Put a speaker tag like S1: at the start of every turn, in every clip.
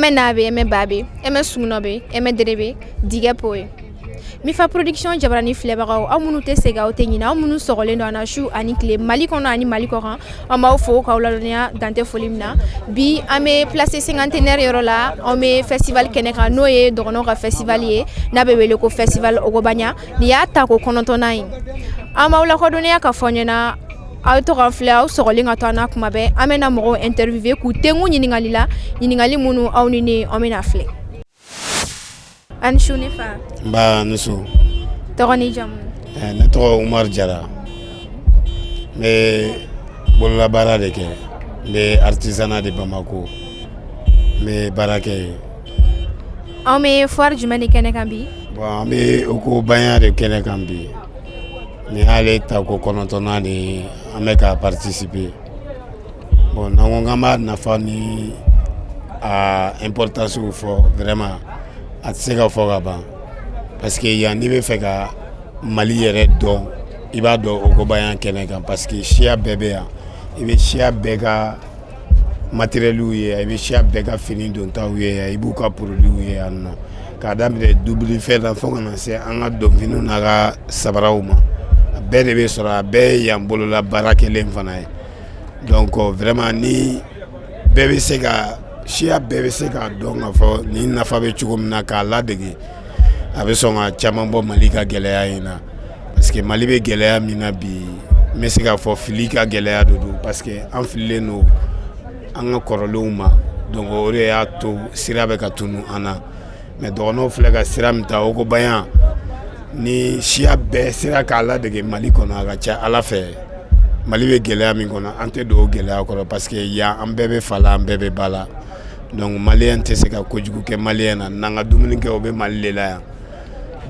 S1: Ɛmɛ n'a bɛ ɛmɛ ba bɛ ɛmɛ sunɔ bɛ ɛmɛ dere bɛ digɛ po ye. Mifa Production jabarani filɛbagaw, aw minnu tɛ segin, aw tɛ ɲinɛ, aw minnu sɔgɔlen don an na su ani tile, Mali kɔnɔ ani Mali kɔ kan, an b'aw fo k'aw ladɔnniya dantɛ foli min na. Bi, an bɛ Place Cinquantenaire yɔrɔ la. Anw bɛ festival kɛnɛ kan, n'o ye dɔgɔnɔw ka festival ye, n'a bɛ wele ko Festival Ogobagna. Nin y'a tako 9nan ye. An b'aw lakodɔnniya ka fɔ ɲɛna, aw to ka filɛ, aw sɔgɔlen ka to an na kuma bɛɛ. An bɛna mɔgɔw interviewer k'u tengu ɲininkali la, ɲininkali minnu aw ni ne, an bɛna filɛ. Ani su, ne fa.
S2: Nba, ni su.
S1: Tɔgɔ ni jamu?
S2: Ne tɔgɔ Umaru Jara. N bɛ bololabaara de kɛ. N bɛ artisanat de Bamako, n bɛ baara kɛ yen.
S1: Anw bɛ foire jumɛn de kɛnɛ kan bi?
S2: Bon, an bɛ Ogobagna de kɛnɛ kan bi. Nin y'ale tako 9nan de ye an bɛ ka participer. Bon, n'an ko k'an b'a nafa ni a importance fɔ, vraiment, a tɛ se ka fɔ ka ban, parce que yan, n'i bɛ fɛ ka Mali yɛrɛ dɔn, i b'a dɔn Ogobagna kɛnɛ kan, parce que siya bɛɛ bɛ yan. I bɛ siya bɛɛ ka matériel ye yan, i bɛ siya bɛɛ ka fini dontaw ye yan, i b'u ka produits ye yan nɔ, k'a daminɛ dumunifɛn na fo ka na se an ka donfiniw n'a ka sabaraw ma. A bɛɛ de bɛ sɔrɔ, a bɛɛ ye yan bolola baara kelen fana ye. Donc vraiment, ni bɛɛ bɛ se ka, siya bɛɛ bɛ se k'a dɔn k'a fɔ nin nafa bɛ cogo min na k'a ladege, a bɛ sɔn ka caman bɔ Mali ka gɛlɛya in na, parce que Mali bɛ gɛlɛya min na bi, n bɛ se k'a fɔ fili ka gɛlɛya de don, parce que an fililen don an ka kɔrɔlenw ma. Donc o de y'a to sira bɛ ka tunu an na. Mais dɔgɔnɔw filɛ ka sira min ta, Ogobagna, ni siya bɛɛ sera k'a ladege Mali kɔnɔ, a ka ca Ala fɛ, Mali bɛ gɛlɛya min kɔnɔ, an tɛ don o gɛlɛya kɔrɔ, parce que yan, an bɛɛ bɛ fa la, an bɛɛ bɛ ba la. Donc malien tɛ se ka kojugu kɛ malien na. N'an ka dumuni kɛ, o bɛ Mali de la yan.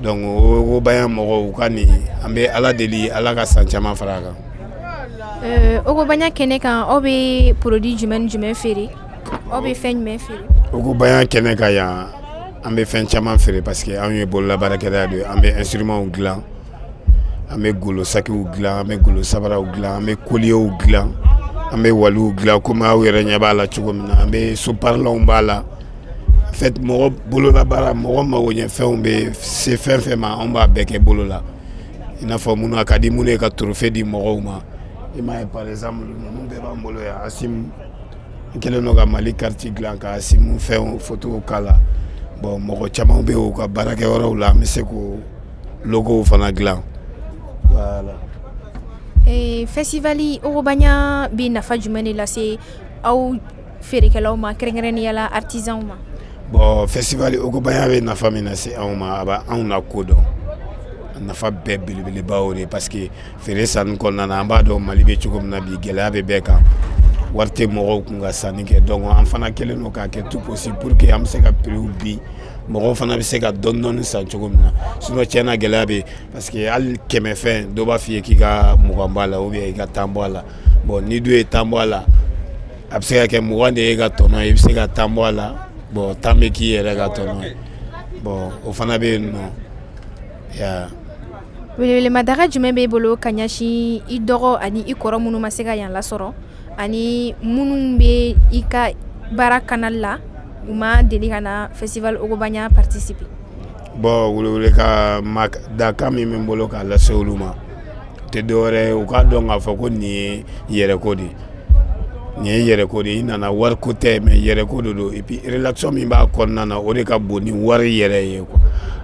S2: Donc Ogobagna mɔgɔw, u ka nin, an bɛ Ala deli, Ala ka san caman fara a kan.
S1: Ogobagna kɛnɛ kan, aw bɛ produit jumɛn ni jumɛn feere? Aw bɛ fɛn jumɛn feere?
S2: Ogobagna kɛnɛ kan yan, an bɛ fɛn caman feere, parce que anw ye bololabaarakɛla de ye. An bɛ instruments dilan, an bɛ golo sakiw dilan, an bɛ golo sabaraw dilan, an bɛ colliers dilan, an bɛ waliw dilan, komi aw yɛrɛ ɲɛ b'a la cogo min na. An bɛ soparilanw b'a la. En fait, mɔgɔ bololabaara, mɔgɔ magoɲɛfɛnw bɛ se fɛn fɛn ma, anw b'a bɛɛ kɛ bolo la. I n'a fɔ minnu a ka di minnu ye ka trophée di mɔgɔw ma, i m'a ye, par exemple, ninnu bɛɛ b'an bolo yan. Assimi, n kɛlen don ka Mali carte dilan ka Assimi fɛnw photo k'a la. Bon, mɔgɔ caman bɛ yen, u ka baarakɛyɔrɔw la, an bɛ se k'o logow fana dilan, voilà.
S1: Festival Ogobagna bɛ nafa jumɛn de lase aw feerekɛlaw ma, kɛrɛnkɛrɛnnenya la artisanw ma?
S2: Bon, Festival Ogobagna bɛ nafa min lase anw ma, a bɛ anw na ko dɔn. A nafa bɛɛ belebeleba y'o de ye, parce que feere sanni kɔnɔna na, an b'a dɔn Mali bɛ cogo min na bi, gɛlɛya bɛ bɛɛ kan, wari tɛ mɔgɔw kun ka sanni kɛ. Donc an fana kɛlen don k'a kɛ tout possible pour que an bɛ se ka prix bin, mɔgɔw fana bɛ se ka dɔɔni dɔɔni san cogo min na. Sinon, tiɲɛna, gɛlɛya bɛ yen, parce que hali 100 fɛn, dɔ b'a f'i ye k'i ka 20 bɔ a la ou bien i ka 10 bɔ a la. Bon, ni dun ye 10 bɔ a la, a bɛ se ka kɛ 20 de ye ka tɔnɔ ye, i bɛ se ka 10 bɔ a la, bon, 10 bɛ k'i yɛrɛ ka tɔnɔ ye. Bon, o fana bɛ yen nɔ ya.
S1: Welewelemadaga jumɛn b'e bolo ka ɲɛsin i dɔgɔ ani i kɔrɔ minnu ma se ka yan lasɔrɔ, ani minnu bɛ i ka baara kanali la, u ma deli ka na Festival Ogobagna participer?
S2: Bon, welewele ka ma dakan min bɛ n bolo k'a lase olu ma, o tɛ dɔwɛrɛ ye, u k'a dɔn k'a fɔ ko nin ye yɛrɛko de ye. Nin ye yɛrɛko de ye. I nana, wariko tɛ, mais yɛrɛko de don. Et puis relation min b'a kɔnɔna na, o de ka bon ni wari yɛrɛ ye quoi.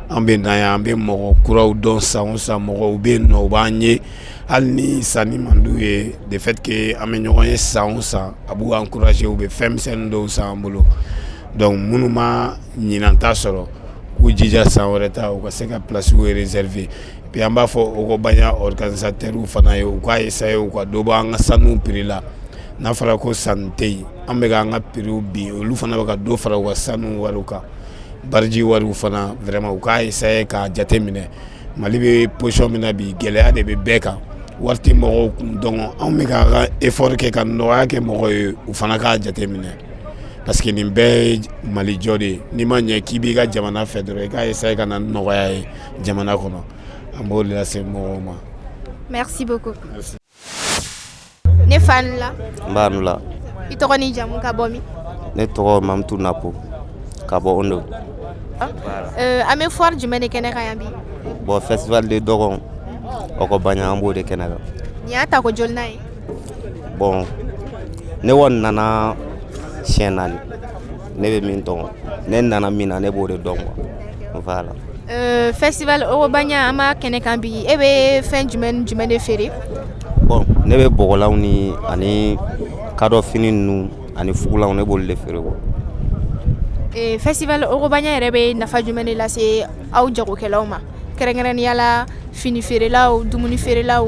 S2: An bɛ na yan, an bɛ mɔgɔ kuraw dɔn san o san. Mɔgɔw bɛ yen nɔ, u b'an ye, hali ni sanni man d'u ye, de fait que an bɛ ɲɔgɔn ye san o san, a b'u encourager, u bɛ fɛn misɛnnin dɔw san an bolo. Donc minnu ma ɲinan ta sɔrɔ, k'u jija san wɛrɛ ta, u ka se ka place réserver. Puis an b'a fɔ Ogobagna organisateurs fana ye, u k'a essayer u ka dɔ bɔ an ka sanu prix la. N'a fɔra ko sanni tɛ yen, an bɛ k'an ka prix bin, olu fana bɛ ka dɔ fara u ka sanu wariw kan, bariji wariw fana. Vraiment, u k'a essayer k'a jate minɛ. Mali bɛ position min na bi, gɛlɛya de bɛ bɛɛ kan, wari tɛ mɔgɔw kun. Donc anw bɛ k'an ka effort kɛ ka nɔgɔya kɛ mɔgɔw ye, u fana k'a jate minɛ, parce que nin bɛɛ ye Mali jɔ de ye. N'i ma ɲɛ k'i b'i ka jamana fɛ dɔrɔn, i k'a essayer ka na ni nɔgɔya ye jamana kɔnɔ. An b'o de lase mɔgɔw ma.
S1: Merci beaucoup.
S2: Merci.
S1: Ne fa, ni la.
S3: N b'a la.
S1: I tɔgɔ ni jamu, ka bɔ min?
S3: Ne tɔgɔ Mamutu Napo. Ka bɔ Ondo.
S1: An bɛ foire jumɛn de kɛnɛ kan yan bi?
S3: Bon, festival de Dogon Ogobagna, an b'o de kɛnɛ kan.
S1: Nin y'a tako jolina ye?
S3: Bon, ne kɔni nana siɲɛ 4. Ne bɛ min dɔn, ne nana min na, ne b'o de dɔn quoi, voilà.
S1: Festival Ogobagna, an b'a kɛnɛ kan bi, e bɛ fɛn jumɛn ni jumɛn de feere?
S3: Bon, ne bɛ bɔgɔlanw ni ani kadɔ fini ninnu ani fugulanw, ne b'olu de feere quoi.
S1: Festival Ogobagna yɛrɛ bɛ nafa jumɛn de lase aw jagokɛlaw ma, kɛrɛnkɛrɛnnenya la fini feerelaw, dumuni feerelaw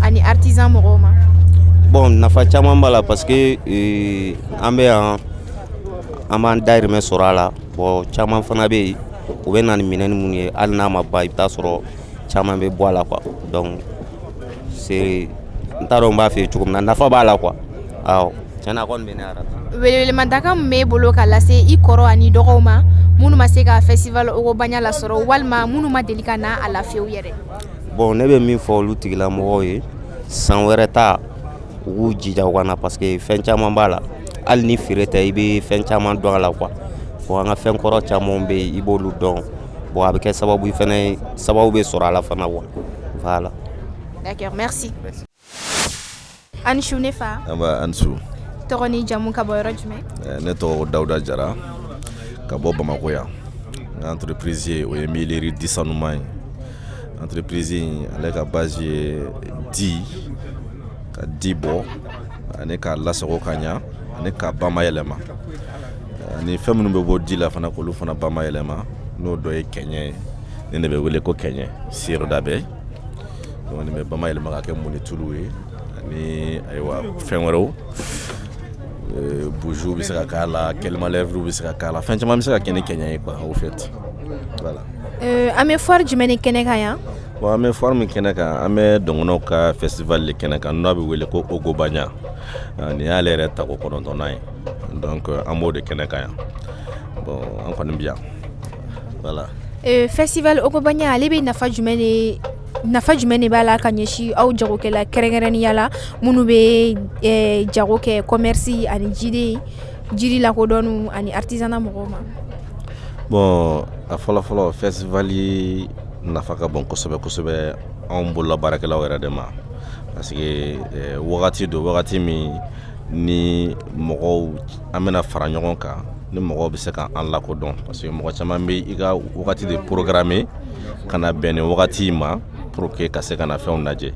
S1: ani artisan mɔgɔw ma?
S3: Bon, nafa caman b'a la parce que an bɛ yan, an b'an dahirimɛ sɔrɔ a la. Bon, caman fana bɛ yen, u bɛ na ni minɛn minnu ye, hali n'a ma ban, i bɛ taa sɔrɔ caman bɛ bɔ a la quoi. Donc c'est, n t'a dɔn n b'a f'i ye cogo min na, nafa b'a la quoi. Awɔ, tiɲɛna, a kɔni bɛ ne yɛrɛ la.
S1: Welewelemadakan min b'e bolo ka lase i kɔrɔ ani dɔgɔw ma, minnu ma se ka festival Ogobagna lasɔrɔ walima minnu ma deli ka na a la fiyewu yɛrɛ?
S3: Bon, ne bɛ min fɔ olu tigilamɔgɔw ye, san wɛrɛ ta, u k'u jija u ka na, parce que fɛn caman b'a la. Hali ni feere tɛ, i bɛ fɛn caman dɔn a la quoi. Bon, an ka fɛn kɔrɔ caman bɛ yen, i b'olu dɔn. Bon, a bɛ kɛ sababu fɛnɛ ye, sababu bɛ sɔrɔ a la fana quoi, voilà.
S1: D'accord, merci. A ni su, ne fa.
S4: An ba, an su.
S1: Tɔgɔ ni jamu, ka bɔ yɔrɔ jumɛn?
S4: Ne tɔgɔ ko Dawuda Jara, ka bɔ Bamakɔ yan. N ka entreprise ye, o ye miellerie di sanuman ye. Entreprise in, ale ka base ye di ka di bɔ ani k'a lasago ka ɲa ani k'a bamayɛlɛma, ani fɛn minnu bɛ bɔ di la fana, k'olu fana bamayɛlɛma. N'o dɔ ye kɛɲɛ ye, nin de bɛ wele ko kɛɲɛ cire d'abeille. Donc nin bɛ bamayɛlɛma ka kɛ mɔnitulu ye ani ayiwa fɛn wɛrɛw. Bougies bɛ se ka k'a la, kɛlɛma bɛ se ka k'a la, fɛn caman bɛ se ka kɛ ni kɛɲɛ ye quoi, au fait, voilà.
S1: An bɛ foire jumɛn ni kɛnɛ kan yan?
S4: Bon, an bɛ foire min kɛnɛ kan, an bɛ dɔgɔnɔw ka festival de kɛnɛ kan, n'a bɛ wele ko Ogobagna. Nin y'ale yɛrɛ tako 9nan ye. Donc an b'o de kɛnɛ kan yan. Bon, an kɔni bi yan, voilà.
S1: Festival Ogobagna, ale bɛ nafa jumɛn de b'a la ka ɲɛsin aw jagokɛla, kɛrɛnkɛrɛnnenya la minnu bɛ jago kɛ, commerce ani jiri jiri lakodɔnniw ani artisanat mɔgɔw ma?
S4: Bon, a fɔlɔ fɔlɔ, festival nafa ka bon kosɛbɛ kosɛbɛ anw bolola baarakɛlaw yɛrɛ de ma, parce que wagati don, wagati min ni mɔgɔw an bɛna fara ɲɔgɔn kan, ni mɔgɔw bɛ se ka an lakodɔn, parce que mɔgɔ caman bɛ i ka wagati de programmer ka na bɛn nin wagati in ma pour que ka se ka na fɛnw lajɛ.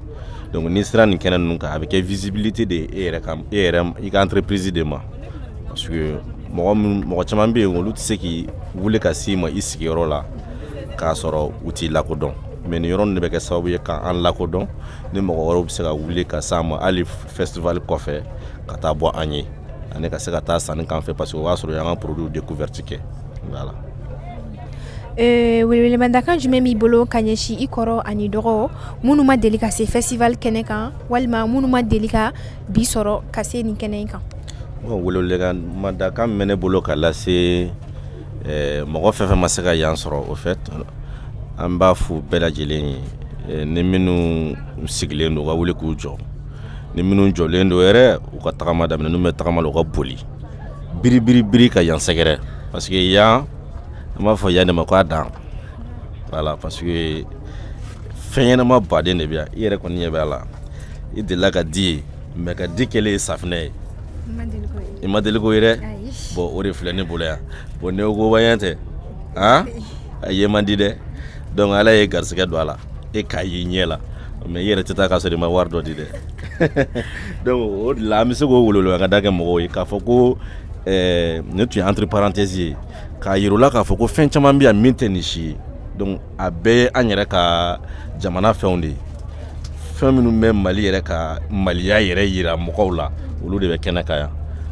S4: Donc n'i sera nin kɛnɛ ninnu kan, a bɛ kɛ visibilité de ye e yɛrɛ ka, e yɛrɛ i ka entreprise de ma, parce que mɔgɔ min, mɔgɔ caman bɛ yen, olu tɛ se k'i wuli ka s'i ma i sigiyɔrɔ la k'a sɔrɔ u t'i lakodɔn. Mais nin yɔrɔ ninnu de bɛ kɛ sababu ye k'an lakodɔn, ni mɔgɔ wɛrɛw bɛ se ka wuli ka s'an ma hali festival kɔfɛ, ka taa bɔ an ye ani ka se ka taa sanni k'an fɛ, parce que o b'a sɔrɔ u y'an ka produit découverte kɛ, voilà.
S1: Welewelemadakan jumɛn b'i bolo ka ɲɛsin i kɔrɔ ani dɔgɔ minnu ma deli ka se festival kɛnɛ kan, walima minnu ma deli ka bi sɔrɔ ka se nin kɛnɛ in kan?
S4: Bon, welewelemadakan min bɛ ne bolo ka lase mɔgɔ fɛn fɛn ma se ka yan sɔrɔ, au fait, an b'a f'u bɛɛ lajɛlen ye, ni minnu sigilen don, u ka wuli k'u jɔ, ni minnu jɔlen don yɛrɛ, u ka tagama daminɛ, n'u bɛ tagama la, u ka boli biri biri biri ka yan sɛgɛrɛ, parce que yan, an b'a fɔ yan de ma ko a dan, voilà, parce que fɛn ɲɛnama baden de bɛ yan. I yɛrɛ kɔni ɲɛ bɛ a la, i delila ka di ye, mais ka di kɛlen ye safinɛ ye, i ma deli k'o ye dɛ. Bon, o de filɛ ne bolo yan. Bon, ne ko bayan tɛ han, a ye man di dɛ. Donc ala ye garisɛgɛ don a la, e k'a ye ɲɛ la, mais i yɛrɛ tɛ taa k'a sɔrɔ i ma wari dɔ di dɛ. Donc o de la, an bɛ se k'o welewele ka da kɛ mɔgɔw ye k'a fɔ ko ne tun ye entre parenthèse ye k'a yir'u la k'a fɔ ko fɛn caman bɛ yan min tɛ nin si ye. Donc a bɛɛ ye an yɛrɛ ka jamana fɛnw de ye, fɛn minnu bɛ Mali yɛrɛ ka maliya yɛrɛ yira mɔgɔw la, olu de bɛ kɛnɛ kan yan.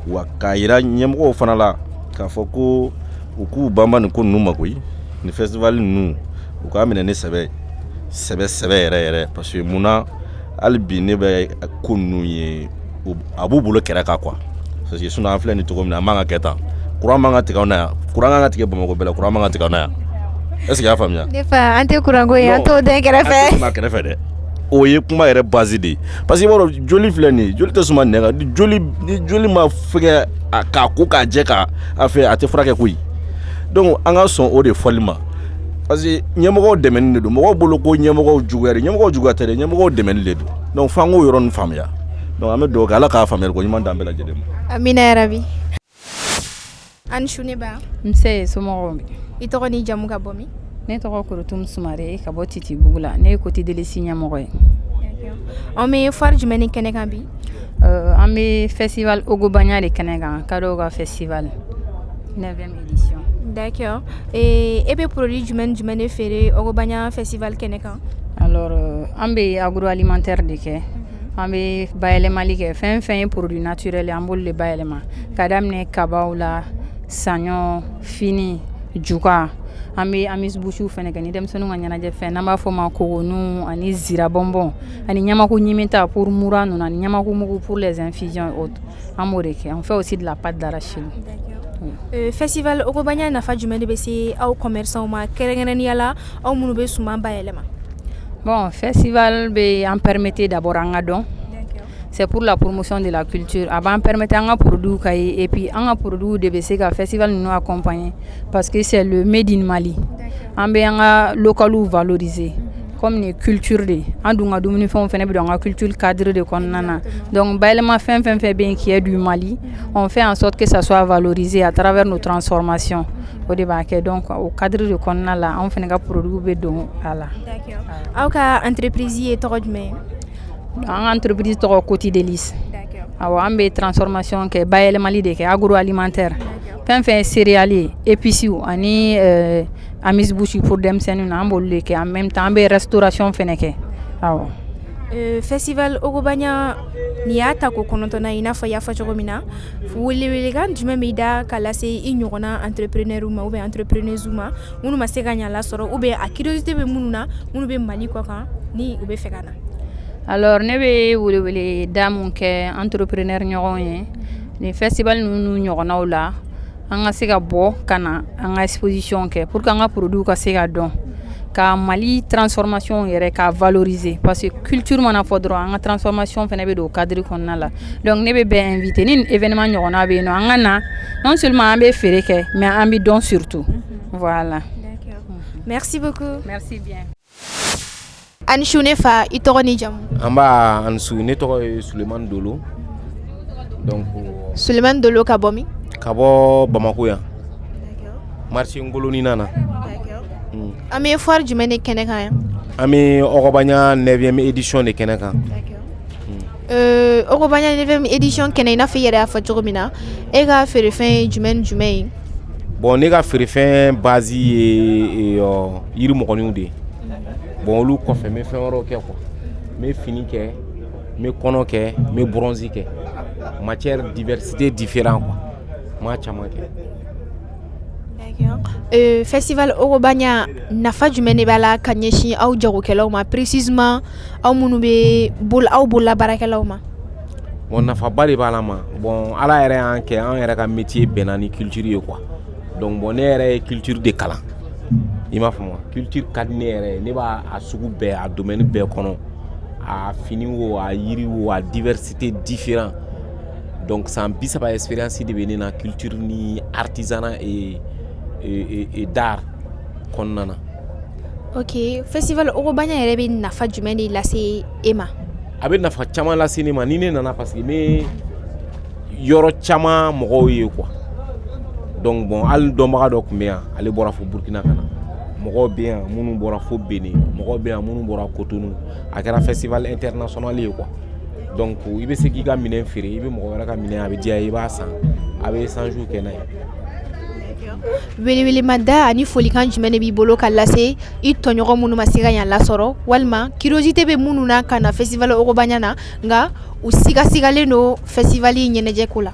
S4: Wa k'a yira ɲɛmɔgɔw fana la k'a fɔ ko u k'u banba nin ko ninnu ma koyi. Nin festival ninnu, u k'a minɛ ni sɛbɛ sɛbɛ sɛbɛ yɛrɛ yɛrɛ, parce que munna, hali bi ne bɛ ko ninnu ye, a b'u bolo kɛrɛ kan quoi. Parce que sinon an filɛ nin cogo min na, a man ka kɛ tan. Courant man ka tigɛ anw na yan, courant kan ka tigɛ Bamakɔ bɛɛ la, courant man ka tigɛ anw na yan. Est ce que i y'a faamuya?
S1: Ne fa, an tɛ courant ko ye, an t'o den kɛrɛfɛ.
S4: An tɛ kuma kɛrɛfɛ dɛ, o ye kuma yɛrɛ base de ye, parce que i b'a dɔn, joli filɛ nin ye, joli tɛ suma nɛn kan. Ni joli ma fɛgɛ k'a ko k'a jɛ k'a a fɛ, a tɛ furakɛ koyi. Donc an ka sɔn o de fɔli ma, parce que ɲɛmɔgɔw dɛmɛni de don. Mɔgɔw bolo ko ɲɛmɔgɔw juguya, ɲɛmɔgɔw juguya tɛ dɛ, ɲɛmɔgɔw dɛmɛni de don. Donc f'an k'o yɔrɔ nin faamuya. Donc an bɛ dugawu kɛ, Ala k'a faamuyali ko ɲuman d'an bɛɛ lajɛlen ma.
S1: Amina yarabi. Ani su ne ba.
S5: Nse, somɔgɔw?
S1: I tɔgɔ ni jamu, ka bɔ min?
S5: Ne tɔgɔ Korotum Sumare, ka bɔ Titibugu la. Ne ye Côté Délice ɲɛmɔgɔ ye.
S1: An bɛ foire jumɛn ni kɛnɛ kan bi?
S5: An bɛ festival Ogobagna de kɛnɛ kan, kadɔw ka festival 9e édition.
S1: D'accord. E bɛ produit jumɛn jumɛn de feere Ogobagna festival kɛnɛ kan?
S5: Alors, an bɛ agroalimentaire de kɛ. An bɛ bayɛlɛmali kɛ. Fɛn fɛn ye produit naturel ye, an b'olu de bayɛlɛma, ka daminɛ kabaw la, saɲɔ, fini, juga. An bɛ amuse-bouche fɛnɛ kɛ ni denmisɛnninw ka ɲɛnajɛ fɛn n'an b'a fɔ ma kogonu ani zira bonbon ani ɲamaku ɲimita pour mura ninnu ani ɲamaku mugu pour les infusions et autres. An b'o de kɛ. On fait aussi de la pâte d'arachide.
S1: Festival Ogobagna nafa jumɛn de bɛ se aw commerçants ma, kɛrɛnkɛrɛnnenya la aw minnu bɛ suman bayɛlɛma?
S5: Bon, festival bɛ an permettre d'abord an ka dɔn. C'est pour la promotion de la culture. A b'an permettre an ka produit ka ye, et puis an ka produit de bɛ se ka festival ninnu accompagner, parce que c'est le made in Mali. An bɛ an ka localiw valoriser comme nin ye culture de ye. An dun ka dumunifɛnw fɛnɛ bɛ don an ka culture cadre de kɔnɔna na. Donc bayɛlɛma fɛn fɛn fɛn bɛ yen qui est du Mali, on fait en sorte que ça soit valorisé à travers nos transformations. O de b'a kɛ. Donc o cadre de kɔnɔna la, anw fɛnɛ ka produit bɛ don a la.
S1: Aw ka entreprise ye tɔgɔ jumɛn ye?
S5: An ka entreprise tɔgɔ Côté Délice. Awɔ, an bɛ transformation kɛ, bayɛlɛmali de kɛ, agroalimentaire. Fɛn fɛn ye céréales ye, épices ani amuse-bouche pour denmisɛnninw na, an b'olu de kɛ. En même temps, an bɛ restauration fɛnɛ kɛ. Awɔ.
S1: Festival Ogobagna nin y'a ta ko 9nan, i n'a fɔ i y'a fɔ cogo min na, welewelekan jumɛn b'i da ka lase i ɲɔgɔnna entrepreneur ma ou bien entrepreneuse ma, minnu ma se ka ɲa lasɔrɔ, ou bien a curiosité bɛ minnu na, minnu bɛ Mali kɔ kan ni u bɛ fɛ ka na?
S5: Alors, ne bɛ welewele da mun kɛ entrepreneur ɲɔgɔn ye nin festival ninnu ɲɔgɔnnaw la, an ka se ka bɔ ka na an ka exposition kɛ pour que an ka produit ka se ka dɔn, ka Mali transformation yɛrɛ ka valoriser, parce que culture mana fɔ dɔrɔn, an ka transformation fɛnɛ bɛ don o cadre kɔnɔna la. Donc ne bɛ bɛɛ inviter, ni événement ɲɔgɔnna bɛ yen nɔ, an ka na. Non seulement an bɛ feere kɛ, mais an bɛ dɔn surtout. Voilà.
S1: Merci beaucoup.
S5: Merci bien.
S1: Ani su ne fa, i tɔgɔ ni jamu?
S6: An b'a ani su. Ne tɔgɔ ye Sulemani Dolo, donc.
S1: Sulemani Dolo, ka bɔ min?
S6: Ka bɔ Bamako yan, marché Ngolonina na.
S1: An bɛ foire jumɛn de kɛnɛ kan yan?
S6: An bɛ Ogobagna 9e édition de kɛnɛ kan.
S1: Ogobagna 9e édition kɛnɛ, i n'a fɔ i yɛrɛ y'a fɔ cogo min na, e ka feerefɛn ye jumɛn ni jumɛn ye?
S6: Bon, ne ka feerefɛn base ye yiri mɔgɔninw de ye. Bon, olu kɔfɛ, n bɛ fɛn wɛrɛw kɛ quoi. N bɛ fini kɛ, n bɛ kɔnɔ kɛ, n bɛ bronze kɛ, matière diversité différent quoi, n b'a caman kɛ.
S1: Festival Ogobagna nafa jumɛn de b'a la ka ɲɛsin aw jagokɛlaw ma, précisément aw minnu bɛ bolo, aw bolola baarakɛlaw ma?
S6: Bon, nafaba de b'a la ma. Bon, Ala yɛrɛ y'an kɛ, an yɛrɛ ka métier bɛnna ni culture ye quoi. Donc bon, ne yɛrɛ ye culture de kalan, i m'a faamu? Culture ka di ne yɛrɛ ye. Ne b'a a sugu bɛɛ, a domaine bɛɛ kɔnɔ, a fini wo, a yiri wo, a diversité différent. Donc san 30 expérience de bɛ ne na culture ni artisanat et d'art kɔnɔna na.
S1: Ok, festival Ogobagna yɛrɛ bɛ nafa jumɛn de lase e ma?
S6: A bɛ nafa caman lase ne ma ni ne nana, parce que n bɛ yɔrɔ caman mɔgɔw ye quoi. Donc bon, hali dɔnbaga dɔ tun bɛ yan, ale bɔra fo Burukina ka na. Mɔgɔw bɛ yan minnu bɔra fo Benin, mɔgɔw bɛ yan minnu bɔra Cotonou. A kɛra festival international ye quoi. Donc i bɛ se k'i ka minɛn feere, i bɛ mɔgɔ wɛrɛ ka minɛn, a bɛ diya i b'a san, a bɛ échange kɛ n'a ye.
S1: Welewelemada ani folikan jumɛn de b'i bolo ka lase i tɔɲɔgɔn minnu ma se ka yan lasɔrɔ, walima curiosité bɛ minnu na ka na festival Ogobagna na, nka u sigasigalen don festival ɲɛnajɛ ko la?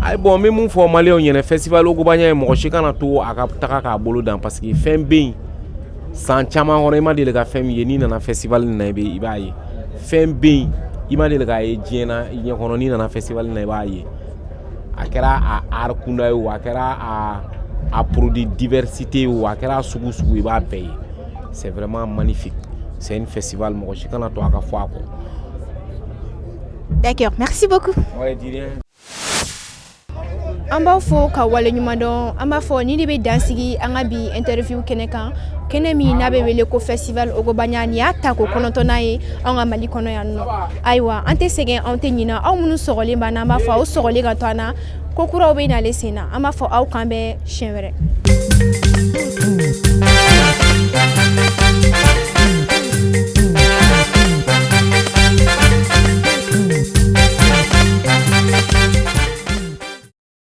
S6: Ayi, bon, n bɛ mun fɔ maliyɛnw ɲɛna festival Ogobagna ye, mɔgɔ si kana to a ka taga k'a bolo dan, parce que fɛn bɛ yen san caman kɔnɔ, i ma deli ka fɛn min ye. N'i nana festival nin na, i b'a ye. Fɛn bɛ yen, i ma deli k'a ye diɲɛ na i ɲɛ kɔnɔ, n'i nana festival nin na, i b'a ye. A kɛra a art kunda ye o, a kɛra a produit diversité ye o, a kɛra a sugu sugu, i b'a bɛɛ ye. C'est vraiment magnifique, c'est une festival, mɔgɔ si kana to a ka fɔ a kɔ.
S1: D'accord, merci beaucoup.
S6: Ouais, dis rien.
S1: An b'aw fo ka wale ɲuman dɔn. An b'a fɔ ni de bɛ dansigi an ka bi interview kɛnɛ kan, kɛnɛ min n'a bɛ wele ko Festival Ogobagna. Nin y'a tako 9nan ye an ka Mali kɔnɔ yan nɔ. Ayiwa, an tɛ sɛgɛn, anw tɛ ɲina. Aw minnu sɔgɔlen b'an na, an b'a fɔ aw sɔgɔlen ka to an na, ko kuraw bɛ nalen sen na. An b'a fɔ aw kan bɛn siɲɛ wɛrɛ.